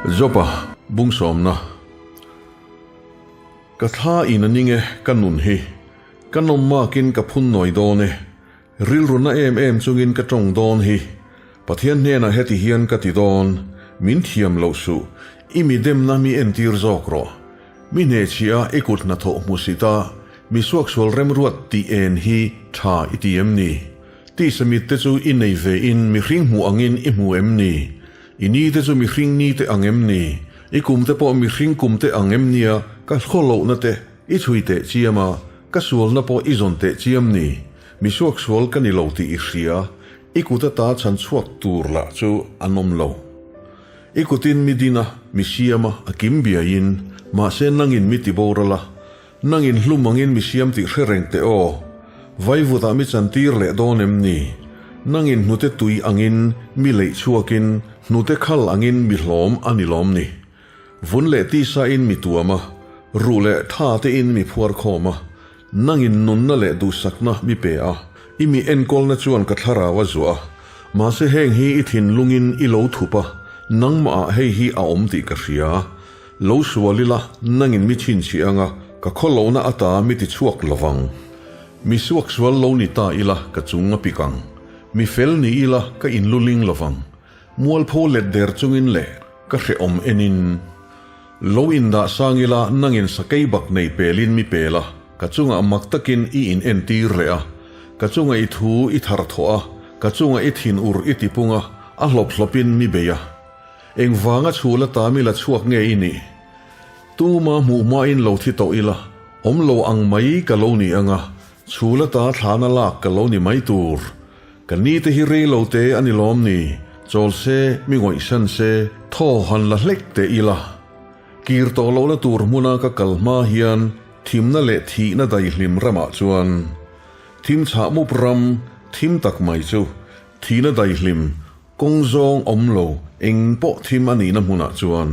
Jopa bung sawmna. Ka thla in a ning e ka nun hi. Ka nawm makin ka phun nawi dawn e. Rilru na em em chungin ka tawng dawn hi. Pathian hnenah heti hian ka ti dawn, min thiam loh suh, i mi demna mi entir zawk rawh. Mi hnehchhia i kut hnathawh hmusit a, mi suaksual remruat tih en hi tha i ti em ni? Tisa mit te chu i nei ve in mihring hmuh angin i hmu em ni? I ni te chu mihring ni te ang em ni? I kum te pawh mihring kum te ang em nia ka hlawlohna te i chhui teh chiam a, ka sualna pawh i zawn teh chiam ni? Mi suaksual ka ni lo tih i hria, i kut ata chhan chhuak tur lah chu an awm lo. I kutin mi dina, mi siama, a kim biaiin, mahse nangin mi ti boral a, nangin hlum angin mi siam tih hre reng teh aw. Vaivutah mi chantir leh dawn em ni? Nangin hnute tui angin mi leih chhuakin hnute khal angin mi hlawm a ni lawm ni? Vun leh tisa in mi tuam a, ruh leh tha te in mi phuar khawm a, nangin nunna leh duhsakna mi pe a, i mi enkawlna chuan ka thlarau a zuah a. Mahse heng hi i thinlungin i lo thup a, nangmah ah hei hi a awm tih ka hria. Lo sual ila, nangin mi chhinchhiah anga ka khawlohna ata mi ti chhuak lovang. Mi suaksual lo ni ta ila ka chung a pik ang. Mi fel ni ila ka inluling lovang. Mualpho let der chungin leh ka hrehawm enin lo indah sang ila nangin sakei bak nei pelin mi pel a, ka chungah mak takin i in entir leh a, ka chunga i thu i thar thawh a, ka chunga i thin ur i tipung a, a hlawp hlawpin mi bei a. Engvanga chhul ata mi la chhuak nge i nih? Tuma hmuh hmain lo thi tawh ila, awm lo ang mai ka lo ni anga, chhul ata thlana lak ka lo ni mai tur. Ka ni te hi rei lo te a ni lawm ni? Chawl se, mi ngawih san se, thaw han la hlek teh ila. Kir tawh lohna tur hmuna ka kal hma hian thimna leh thihna daihlim ramah chuan thim chhah mup ram thim tak mai chu thihna daihlim kawng zawng awm lo eng pawh thim a nihna hmunah chuan.